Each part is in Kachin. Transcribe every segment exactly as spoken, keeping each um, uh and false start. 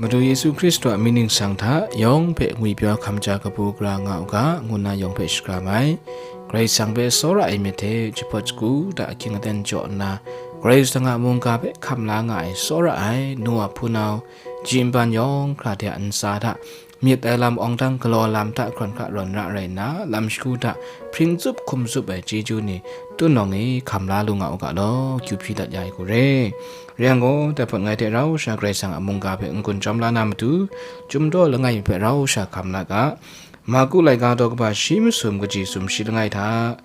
Madu Yesu Hkristu a mying ningsang hta yawng hpe ngwipyaw hkamja kabu gara nga u ga, ngu nna yawng hpe shakram ai. Karai Kasang hpe tsawra ai myit hte jahpawt shagu hta ahkying aten jaw nna, Karai Kasang a mungga hpe hkam la nga ai tsawra ai nu a hpunau, ji nban yawng hkra de a ntsa hta, myit ai lam awng dang galaw lam hta hkrawn hkra rawn ra rai nna, lam shagu hta hpring tsup hkum tsup ai chyeju ni, tun nawng e hkam la lu nga u ga law, kyu hpyi dat ya ai hku re. Rai yang gaw, dai hpawt ngai hte rau sha Karai Kasang a mungga hpe n-gun chyawm la na matu, Chyum daw langai mi hpe rau sha hkam la ga. Marku laika daw kaba shi masum kaji sumshi langai hta,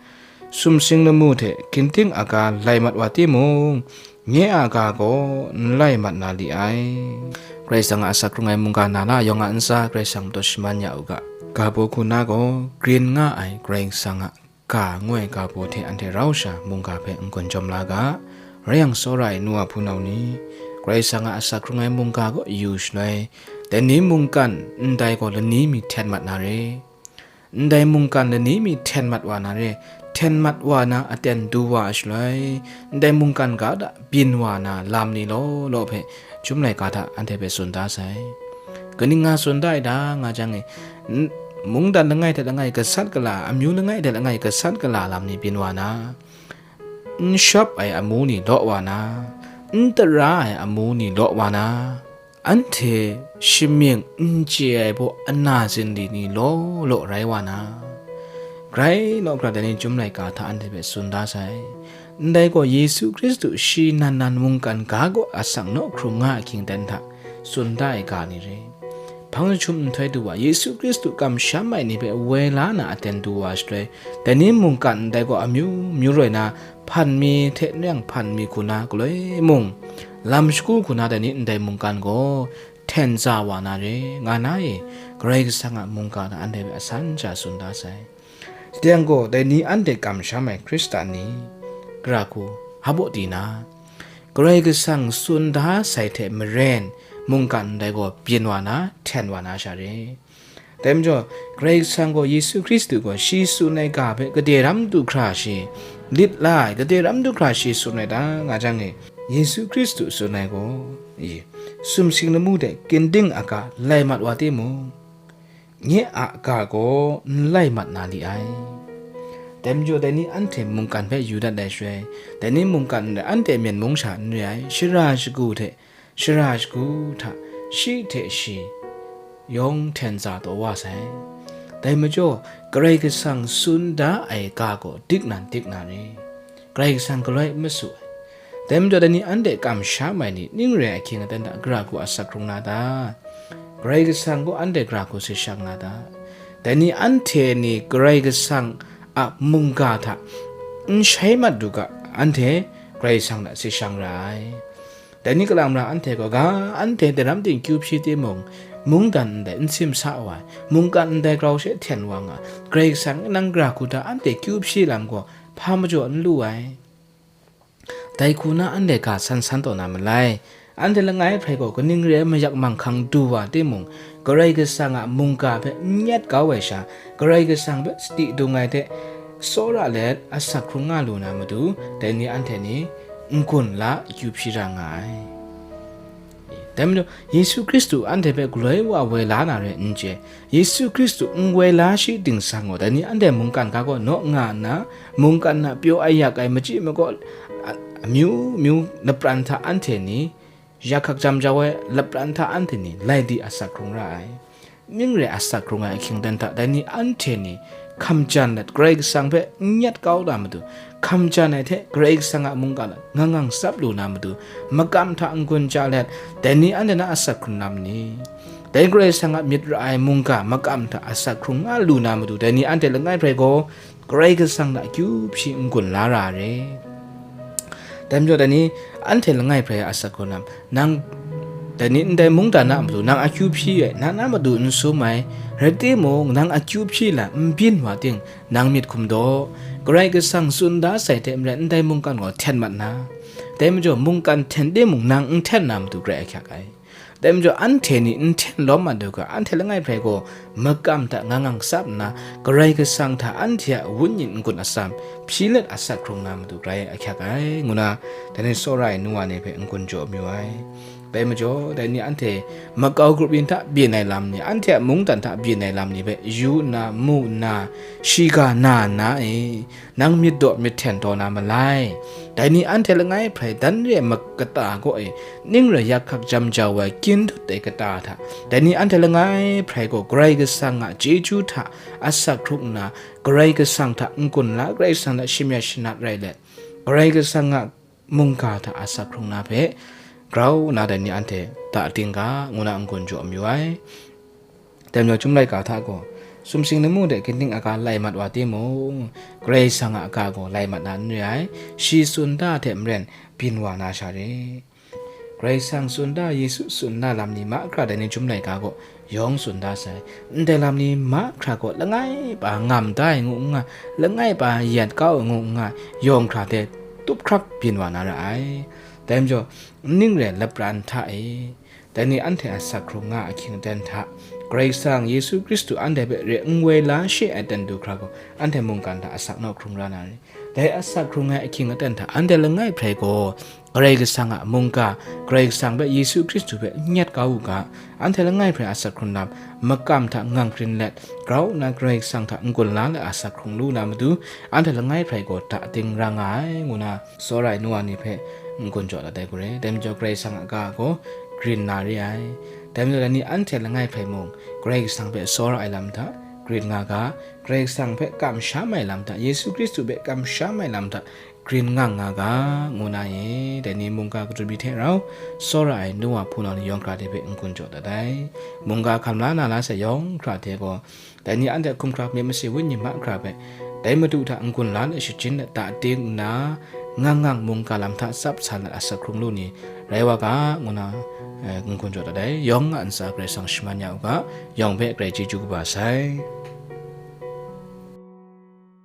sumsing lamu hte ginding aga lai mat wa timung, nye a ga gaw n lai mat na li ai. Karai Kasang a asak hkrung ai mungga na la yawng a ntsa Karai Kasang pataw shaman ya u ga. Ga baw hku na gaw, grin nga ai Karai Kasang a ga ngu ai ga baw hte anhte rau sha mungga hpe n-gun chyawm la ga. Rai yang, tsawra ai nu a hpunau ni, Karai Kasang a asak hkrung ai mungga kaw yu shaloi, dai ni mungkan ndai gaw lani mi hten mat na re. Ndai mungkan lani mi hten mat wa na re, hten mat wa na aten du wa ai shaloi, ndai mungkan ga hta byin wa na lam ni law law hpe Chyum laika hta anhte hpe tsun da sai. Kaning nga tsun da ai ta, nga jang e, n-, mungdan langai hte langai gasat gala, amyu langai hte langai gasat gala lam ni byin wa na, n shawp ai amu ni law wa na, n tara ai amu ni law wa na, anhte shamying n chye ai baw ana zinli ni law law rai wa na, grai law hkra dai ni Chyum laika hta anhte hpe tsun da sai. Ndai gaw Yesu Hkristu shi nan nan mungkan ga kaw asak naw hkrung nga ahkying aten hta tsun da ai ga ni re. Hpang jahtum nhtoi du wa, Yesu Hkristu kamsham ai ni hpe woi la na aten du wa shaloi, dai ni mungkan ndai gaw amyu myu roi na, hpan mi hte n rai yang hpan mi hku na galoi mung, lam shagu hku na dai ni ndai mungkan gaw hten za wa na re, nga na e, Karai Kasang a mungga hta anhte hpe asan sha tsun da sai. Shadang gaw, dai ni anhte kamsham ai Hkristan ni, gara hku, hpa baw di na, Karai Kasang tsun da sai hte maren, mungkan ndai gaw byin wa na, hten wa na sha re. Dai majaw, Karai Kasang gaw Yesu Hkristu gaw shi tsun ai ga hpe gade ram du hkra shi, lit la ai gade ram du hkra shi tsun ai ta, nga jang e, Yesu Hkristu tsun ai gaw, i, sumsing lamu hte ginding aga lai mat wa timung, nye a ga gaw n lai mat na li ai. Dai majaw, dai ni anhte mungkan hpe yu dat ai shaloi, dai ni mungkan ndai anhte myen mung sha n re ai, shara shagu hte, shara shagu hta shi hte shi yawng hten za taw wa sai. Dai majaw, Karai Kasang tsun da ai ga gaw dik nan dik na re, Karai Kasang galoi n masu ai. Dai majaw, dai ni anhte kamsham ai ni ning re ai ahkying aten hta gara hku asak hkrung na ta? Karai Kasang gaw anhte gara hku si shang na ta? Dai ni anhte ni Karai Kasang a mungga hta n shai mat du ga, anhte Karai Kasang hta si shang ra ai. Dai ni kalang mara anhte gaw ga, anhte dai ram ting kyu hpyi timung, mungdan ndai n simsa wa ai, mungkan ndai grau she hten wa nga, Karai Kasang nang gara hku hta anhte kyu hpyi lam gaw hpa majaw n lu ai. Dai hku na anhte ga san san taw na malai. Anhte langai hprai gaw kaning re ai mayak manghkang du wa timung, Karai Kasang a mungga hpe n nyet kau ai sha, Karai Kasang hpe sadi dung ai hte tsawra let asak hkrung nga lu na matu, dai ni anhte ni n-gun la kyu hpyi ra nga ai. Dai majaw, Yesu Hkristu anhte hpe galoi wa woi la na re n chye. Yesu Hkristu n woi la shi ting sang gaw, dai ni anhte mungkan ga gaw naw nga nna, mungkan na pyaw ayak ai machyi makaw, a-, amyu myu lapran hta anhte ni, yak hkak jam jau ai lapran hta anhte ni, lai di asak hkrung ra ai. Ning re asak hkrung ai ahkying aten hta, dai ni anhte ni hkam jan let Karai Kasang hpe n nyet kau na matu, hkam jan ai hte Karai Kasang a mungga ngang ngang tsap lu na matu, makam hta n-gun ja let, dai ni anhte na asak hkrung lam ni? Dai Karai Kasang a myit ra ai mungga makam hta asak hkrung nga lu na matu, dai ni anhte langai hprai gaw Karai Kasang hta akyu hpyi n-gun la ra re. Dai majaw, dai ni anhte langai hprai a asak hkrung lam, nang, dai ni ndai mungdan a matu nang akyu hpyi ai, nang na matu n sum ai, rai timung, nang akyu hpyi lam n byin wa ting, nang myit hkum daw, Karai Kasang tsun da sai hte maren ndai mungkan gaw hten mat na. Dai majaw, mungkan hten timung, nang n hten na matu grai ahkyak ai. Dai majaw, anhte ni n hten lawm mat u ga, anhte langai hprai gaw makam hta ngang ngang tsap nna, Karai Kasang hta anhte a wunyin n-gun atsam hpyi let asak hkrung na matu grai ahkyak ai, ngu na, dai ni tsawra ai nu wa ni hpe n-gun jaw amyu ai. Dai majaw, dai ni anhte makau grup yin hta byin ai lam ni, anhte a mungdan hta byin ai lam ni hpe yu nna, mu nna, shiga na nna e, nang myit daw myit hten taw na malai. Dai ni anhte langai hprai dan re ai makata gaw e, ning rai yak hkak jam jau ai kyin dut ai kata hta, dai ni anhte langai hprai gaw Karai Kasang a chyeju hta asak hkrung nna, Karai Kasang hta n-gun la, Karai Kasang hta shim ya shanat rai let, Karai Kasang a mungga hta asak hkrung na hpe grau nna dai ni anhte ta ting ga, ngu na n-gun jaw mayu ai. Dai majaw, Chyum laika hta gaw, sumsing lamu de ginding aga lai mat wa timung, Karai Kasang a aga gaw lai mat na n re ai, shi tsun da hte maren byin wa na sha re. Karai Kasang tsun da, Yesu tsun da lam ni mahkra dai ni Chyum laika gaw yawng tsun da sai. Ndai lam ni mahkra gaw langai pa ngam da ai ngu n nga, langai pa yat kau ai ngu n nga, yawng hkra hte tup hkrap byin wa na ra ai. Dai majaw, nning re lapran hta e, dai ni anhte a asak hkrung nga ahkying aten hta, Karai Kasang Yesu Hkristu anhte hpe re n woi la she ai ten du hkra gaw, anhte mungkan hta asak naw hkrung ra na re. Dai asak hkrung ai ahkying aten hta, anhte langai hprai gaw, Karai Kasang a mungga, Karai Kasang hpe, Yesu Hkristu hpe n yat kau u ga, anhte langai hprai asak hkrung lam, makam hta ngang krin let, grau nna Karai Kasang hta n-gun la let asak hkrung lu na matu, anhte langai hprai gaw ta ting ra nga ai, ngu na, tsawra ai nu wa ni hpe n-gun jaw dat ai hku re. Dai majaw, Karai Kasang a ga gaw grin na re ai. Dai majaw, dai ni anhte langai hprai mung, Karai Kasang hpe tsawra ai lam hta grin nga ga, Karai Kasang hpe kamsham ai lam hta, Yesu Hkristu hpe kamsham ai lam hta grin nga nga ga, ngu na e, dai ni mungga kadun mi hte rau, tsawra ai nu wa hpunau ni yawng hkra hte hpe n-gun jaw dat ai. Mungga hkam la na la sai yawng hkra hte gaw, dai ni anhte hkumhkrang myit masi wenyi mahkra hpe, dai Madu hta n-gun la let shajin let ta ting nna, ngang ngang mungga lam hta tsap san let asak hkrung lu ni rai wa ga, ngu na, eh, n-gun jaw dat ai. Yawng a ntsa Karai Kasang shaman ya u ga, yawng hpe Karai chyeju kaba sai.